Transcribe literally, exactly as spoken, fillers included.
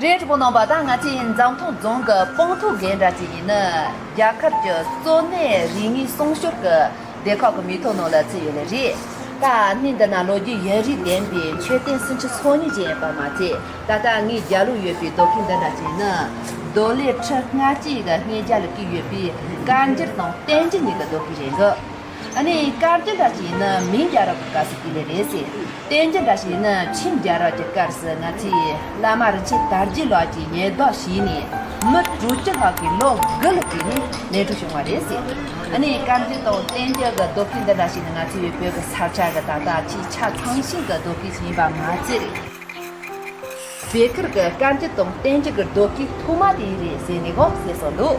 རེད། གྲོགས་པོ་རྣམ་པ། ད་ང་ཚོའི་འཛམ་ཐང་རྫོང་གི་སྤང་ཐང་རྒན་འདྲ་ཅིག་ཡིན་ན། རྒྱལ་ཁབ་ཀྱི་གཙོ་གནད་རིག་དངོས་སྲུང་སྐྱོབ་ཀྱི་སྡེ་ཁག་གི་མིང་ཐོ་ནང་ལ་ཚུད་ཡོད་ལེ་རེད། ད་ནི་འདི་ན་ལོ་རྒྱུས་ཡུན་རིང་ལྡན་པའི་མཆོད་རྟེན་སུམ་ཅུ་སོ་གཉིས་ཅན་ཡིན་པ་མ་ཚད། ད་ལྟ་ངའི་རྒྱབ་ལོགས་ཡོད་པའི་རྡོ་ཁུག་འདི་འདྲ་ཅིག་ཡིན་ན། རྡོ་ལེབ་ཁྲི་ལྔ་བཅུ་གི་སྔས་རྒྱབ་ལ་བརྐོས་ཡོད་པའི་བཀའ་འགྱུར་དང་བསྟན་འགྱུར་གཉིས་ཀྱི་རྡོ་ཁུག་རེད་འདུག་ཨ་ནི་བཀའ་འགྱུར་འདྲ་ཞིག་ཡིན་ན་མིང་རྒྱལ་རབས་ཀྱི་སྐབས་སུ་བྲིས་ལེ་རེད་ཟེར། བསྟན་འགྱུར་འདྲ་ཞིག་ཡིན་ན་ཆིང་རྒྱལ་རབས་ཀྱི་སྐབས་སུ་ང་ཚོའི་བླ་མ་རིན་ཆེན་དར་རྒྱས་ལགས་ཀྱིས་ཉེས་འདོགས་བྱས་ནས་མི་དྲུག་ཅུ་ལྷག་གིས་ལོ་དགུ་ལ་བརྒྱུད་ནས་ལས་འགུལ་བྱུང་བ་རེད་ཟེར། ཨ་ནི་བཀའ་འགྱུར་དང་བསྟན་འགྱུར་གྱི་རྡོ་ཁུག་འདི་འདྲ་ཞིག་ནི་ང་ཚོའི་བོད་ཀྱི་ས་ཆ་གི་ད་ལྟ་ཆེས་ཆ་ཚང་ཤོས་ཀྱི་རྡོ་ཁུག་ཞིག་ཡིན་པ་མ་ཚད། བོད་ཁུལ་གྱི་བཀའ་འགྱུར་དང་བསྟན་འགྱུར་གྱི་རྡོ་ཁུག་ཐོག་མ་དེ་རེད་ཟེར་ནས་གོ་ཟེར་སོང་འདུག